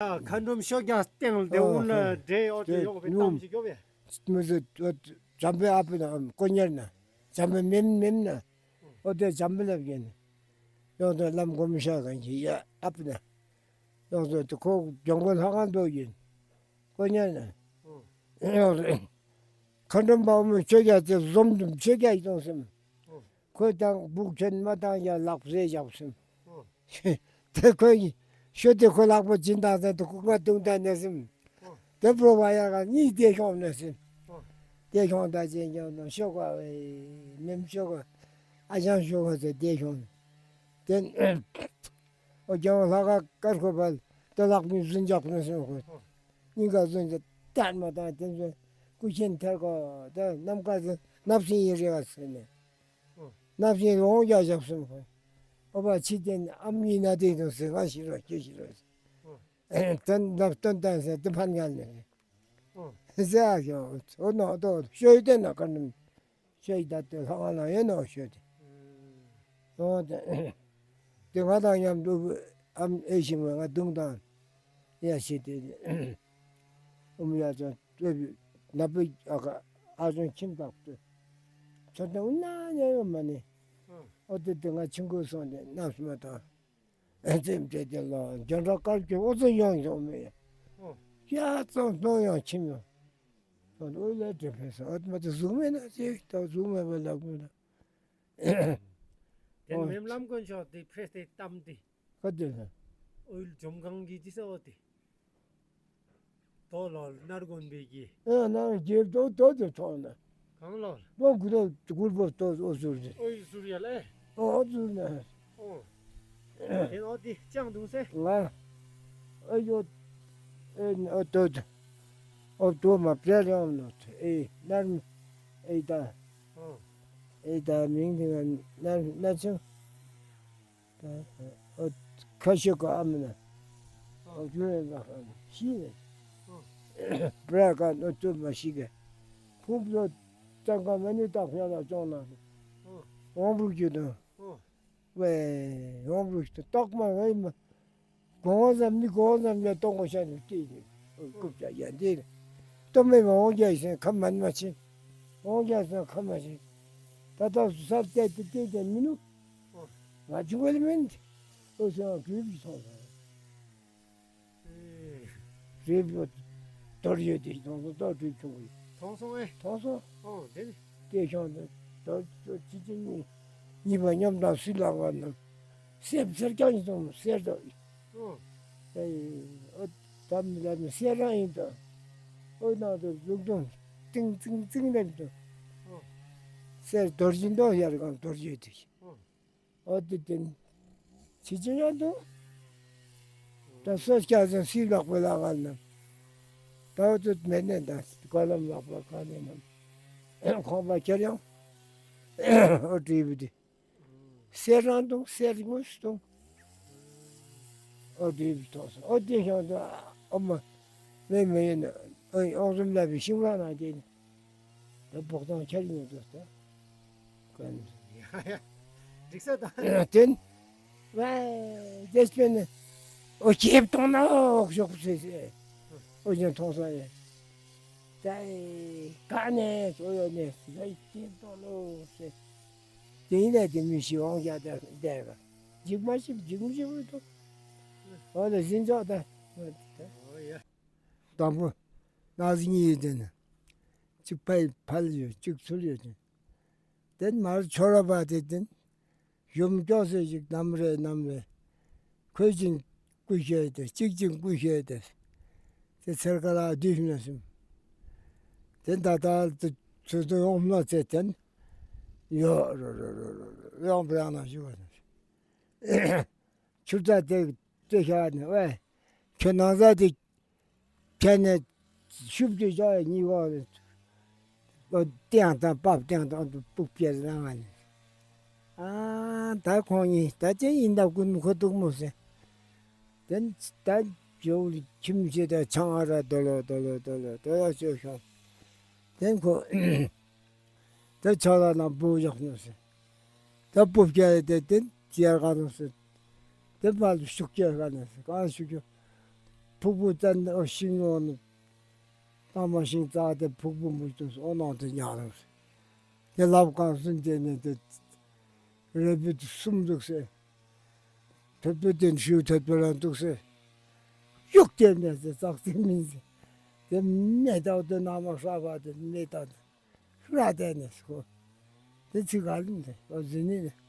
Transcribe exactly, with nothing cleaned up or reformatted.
མཁའ་འགྲོམ་ཤོ་རྒྱག་སྟེང་ལ་དེ་ཨོ་དབུ་ལ་ཧོ། འདྲེ་ཨོ་དེ་དེ་ཡོག་པའི་ཉུང་གཏམ་ཞིག་ཡོད་པས། མི་ཚོ་འཇམ་པའི་ཨ་ཕ་དང་ཀོ་ཉར་ན། འཇམ་པའི་མེམ་མེམ་ན། ཨོ་དེ་འཇམ་པའི་ལབ་ཡིན། ཡོང་དུ་ལམ་གོམས་ཤ་གང་གི་ཡ་ཨ་ཕ་ན། ཡོང་དུ་དེ་ཁོ་ལྗོངས་མགོན་ལྷ་ཁང་དུ་ཡིན། ཀོ་ཉར་ན། ཡོང་དུ་མཁའ་འགྲོམ་པ་མོ་ཆོས་རྒྱལ་དེ་འཛོམས་དུ་ཆོས་རྒྱལ་གཏོང་སེམས། ཁོས་དང་སྦུག་ཁྱོན་མ་བཏང་ཡ་ལག་བཟས་བཞག་སེམས། དེ་ཁོས་ཤོ་དེ་ཁོ་ལག་པ་སྦྱིན་བཏང་ཟེར་དུ་ཁོ་ང་དུང་ད་ནས་སེམས། དེ་འབྲོ་བ་ཡ་ག་གཉིས་དེ་ཤོང་ནས་སེམས། དེ་ཤོང་ད་ཅན་ཀྱང་དང་ཤོ་ག་བའི་མེམ་ཤོ་ག་ཨ་ཞང་ཤོ་ག་ཟེར་དེ་ཤོང་ནས། དེ་ཨོ་ཀྱང་ལྷ་ཁ་དཀར་ཁོ་བལ་དེ་ལག་མི་བཟུང་འཇགས་ནས་སེམས་ཁོ། སྙིང་ག་བཟུང་ཟེར་ཏན་མ་དང་དེ་ཚོ་སྐུ་ཆེན་ཐེར་གོ་དེ་ནམ་མཁའ་ཟེར་ནབ་སིང་ཡི་རེ་བ་ཟེར་ནས། ནམ་ཞིག་འོང་རྒྱ་བཞག་སོང་ཁོ། ཨོ་བ་ཕྱི་རྟེན་ཨ་མྱེས་ན་དེ་དང་ཟེར་ང་ཤི་རོ་ཁྱོད་ཤི་རོ་ཟེར། དོན་དག་སྟོན་དང་ཟེར་དེ་ཕན་ངན་ནས་ཟེར་ཨ་ཞོ་ཨོ་ནོ་ཏོ་ཤོ་ཡི་དེ་ན་ག་ནམ་ཤོ་ཡི་ད་དེ་ལྷ་ང་ལ་ཡོད་ནོ་ཤོ་དེ། ཨོ་དེ་དེ་ང་དང་མཉམ་དུ་ཨམ་ཨེ་ཤི་མ་ང་དུང་དང་ཡ་ཤི་དེ་ཨུམ་ཡ་ཅང་ལྟོས་པའི་ནག་པོའི་ཨ་ཁ་ཨ་ཅང་ཁྱིམ་བདག་ཏུ་ཚོ་དང་ན་ཉ་ཡོད་མ་ནི། ཨོ་དེ་དེ་ང་ཆུང་ཀུ་སོང་དེ་གནམ་སྨ་དང་། ཨེ་ཙེམ་དེ་དེ་ལོ་འཇོན་གྲགས་དཀར་གྱི་ཨོ་ཙི་ཡོང་ཡོང་མེད་ཡ། ཡ་ཙམ་སྣང་ཡང་ཁྱིམ་ཡོང་། སོང་ཨོ་ལས་དྲན་ཕེ་སོང་ཨོ་མ་དེ་གཟུགས་མེད་ན་ཅིག་ད་གཟུགས་མེད་པ་ལ་དགོས་ན། དེ་ནི་མེམ་བླམ་དཀོན་མཆོག་དེ་ཕེ་སྟེ་གཏམ་དེ། ཁ་དེ་ལ། ཨོ་ཡུལ་འཇོམས་ཁང་གི་ཅི་ས་འོ་དེ། དོ་ལོ་ནར་དགོན་པའི་གི། ཨེ་ནར་རྒྱལ་དོ་དོ་དེ་ཐོག་ན། གང་ལོ། པོ་གུ་དོ་གུར་པོ་དོ་ཨོ་ཟུར་དེ། ཨོ་ཡུལ་ཟུར་ཡ་ལེ། ཨོ་ཟུར་ན། ཨོ། དེ་ནོ་དེ་ཅང་དུང་སེ། ང་། ཨེ་ཡོད། ཨེ་ཨོ་དོ་དོ། ཨོ་དོ་མ་པྲེ་རང་ནོ་ཨེ་ནར་ཨེ་ད། ཨོ། ཨེ་ད་མིང་དེ་ནར་ནར་ཆུང་། ཨོ་ཁ་ཤོ་ཀ་ཨ་མ་ན། ཨོ་ཇུ་ལེ་ལ་ཤི་ནས། པྲ་ཀ་ནོ་ཏུ་མ་ཤི་གེ། ཕུག་ལོ་ཙང་ཀ་མ་ནི་ཏག་ཕྱག་ལ་ཅོང་ན། འོང་བུ་རྒྱུ་དང་། ཝེ་འོང་བུ་རྒྱུ་ཏོག་མ་ཝེ་མ། གོང་ཙམ་མི་གོང་ཙམ་ཡ་གཏོང་གོ་ཤ་ནི་ཏི་ནི། རྐུབ་ཀྱ་ཡ་འདི་ནི། ཏོ་མེ་མ་འོང་རྒྱ་ཡི་སེང་ཁ་མན་མ་ཆེ། འོང་རྒྱ་སེང་ཁ་མ་ཆེ། ད་ལྟ་སུ་སར་བལྟས་ཏེ་བལྟས་ཏེ་མི་ནུ། ང་ཆུང་བ་ལ་མིན། ཨོ་སེང་གུས་པའི་སོང་སོང་། རེབ་ཡོད་དེ་མཐོང་སོང་ཏོག་གྲིབ་ཆུང་གི། མཐོང་སོང་ཨེ། མཐོང་སོང་། ཨོ་དེ་ནི། སྐད་ཤོང་དུ་ཏོག་ཏོག་ཅི་ཅི་གཉིས། གཉིས་པ་མཉམ་དང་སུས་ལག་པ་ནང་། སེམས་སེར་རྐྱང་ཡིན་སོང་སེར་དོ། ཨོ། ཨེ། ཨོ། ད་མི་ལ་ནི་སེར་རང་ཡིན་དོ། ཨོ་ནང་དུ་ལུག་དོང་ཏིང་ཏིང་ཏིང་ལེབ་དོ། ཨོ། སེར་རྡོ་རྗེ་མདོག་ཡར་གང་རྡོ་རྗེ་དེ། ཨོ། ཨོ་དེ་དེ་ནི། ཕྱི་ཕྱི་ཡང་དུ། ད་སོ་སྐྱ་ཟེར་སྲིད་ལག་པའི་ལག་ཨ་ནམ། ད་འོ་དུ་མེད་ནས་ད་ག་ལམ་ལག་པ་ག་ནས་ནམ། ཁོང་པ་ཁྱེར་ཡང་། ཨོ་བྲིས་པ་དེ། གསེར་རང་དུང་གསེར་དངོས་སུ་དུང་། ཨོ་བྲིས་པ་ཐོག་སོ་ཨོ་དེ་ཤང་དུ་ཨོ་མ། མེད་མེད་ཡིན་ན་ཨོ་ཨོང་སུམ་ལ་བའི་ཤིང་རང་ན་དེ་ནི། ད་བོག་ཐང་ཁྱེར་ཡོང་དུ་ད། ཀན། འགྲིག་ས་དང་། དེན། ཝེ། རྒྱལ་སྤྱི་ནི། ཨོ་ཁྱེབ་གཏོང་ན་ཨོ་ཤོག་ཟེར་ཟེར། ཨོ་ཅན་མཐོང་ས་ཡེ། ད་ག་ནས་ཚོ་ཡོད་ནས་ཟེར་ཁྱེབ་གཏོང་ནོ་ཟེར། དེ་ཡིན་ན་དེ་མི་ཤི་འོང་རྒྱ་དང་བསྡད་པ། འཇིགས་མ་ཤིབ་འཇིགས་མི་ཤིབ་འདུག་ཨོ་ལ་ཟིན་ཚོགས་དང་། ཨོ་ཡ། དང་པོ། ན་ཟི་གཉིས་ཡོད་དེ་ནི། གཅིག་ཕལ་ཕལ་ཡོད་གཅིག་ཚུལ་ཡོད་དེ། དེ་མར་ཆོ་ར་པ་དེ་དེ། གཞོམ་སྐྱོ་ཟེར་ཞིག་ནམ་རེ་ནམ་རེ། ཁོས་ཅིང་སྐུ་ཤེས་ཏེ་གཅིག་ཅིང་སྐུ་ཤེས་ཏེ། དེ་ཚེར་ཁ་ལ་བསྡུས་ཤིང་ན་སིམ། དེ་ད་ལྟ་དུ་ཚུལ་དུ་ཡོང་མ་ཚེ་དེན། ཡོ་རོ་རོ་རོ་རོ་རོ་ཡོང་བ་ཡང་ན་ཞུ་བ་ནི། ཆུ་ཚ་དེ་དེ་ཤ་ནི་ཝེ། ཁྱོད་ནང་ས་དེ། ཁྱེད་ནས་ཤུབས་ཀྱི་ཅོག་གཉིས་པ་སྟེང་དང་པབ་སྟེང་དང་དུ་སྤུག་པའི་རང་ང་ནས། ཨ་ད་ཁོང་གཉིས་ད་ཅི་ཡིན་ད་ཀུན་ཁོ་ཐུག་མོ་ཟེར། དེ་ད་ཇོ་བོ་ཁྱིམ་ཆེ་ད་ཆང་ཨ་ར་དོ་ལོ་དོ་ལོ་དོ་ལོ་དོ་ལོ་ཅོ་ཤོག་དེ་ཁོ། དེ་ཆ་ལ་ན་བུ་བཞག་ནོ་ཟེར། ད་བུ་བརྒྱ་དེ་དེ་ཡར་ག་ནོ་ཟེར། དེ་བར་དུ་ཤུགས་རྒྱག་ག་ནོ་ཟེར་གང་ཤུགས་རྒྱག་ཕུག་པོ་བཙན་ཨོ་ཤིང་ཡོང་ནི། ཏང་མ་ཤིང་རྩ་དེ་ཕུག་པོ་མུ་ཏུ་ཨོ་ནང་དུ་ཉར་རོ། དེ་ལབ་གང་སུན་དེ་ནས་དེ་རེ་བུ་གསུམ་འདུག་སེ། ཐོད་པོ་དེ་ཤིའུ་ཐོད་པོ་ལ་འདུག་སེ། གཡུག་དེ་ནས་དེ་ཙག་ཙིག་མིན་སེ། དེ་མེ་ཏོག་དེ་ནང་མ་ཧྲ་བ་དེ་མེ་ཏོག་དེ་ཧྲ་དེ་ནས་སྐོ། དེ་ཚིག་ག་ལིན་དེ་ཨོ་ཟི་ནི་ནས།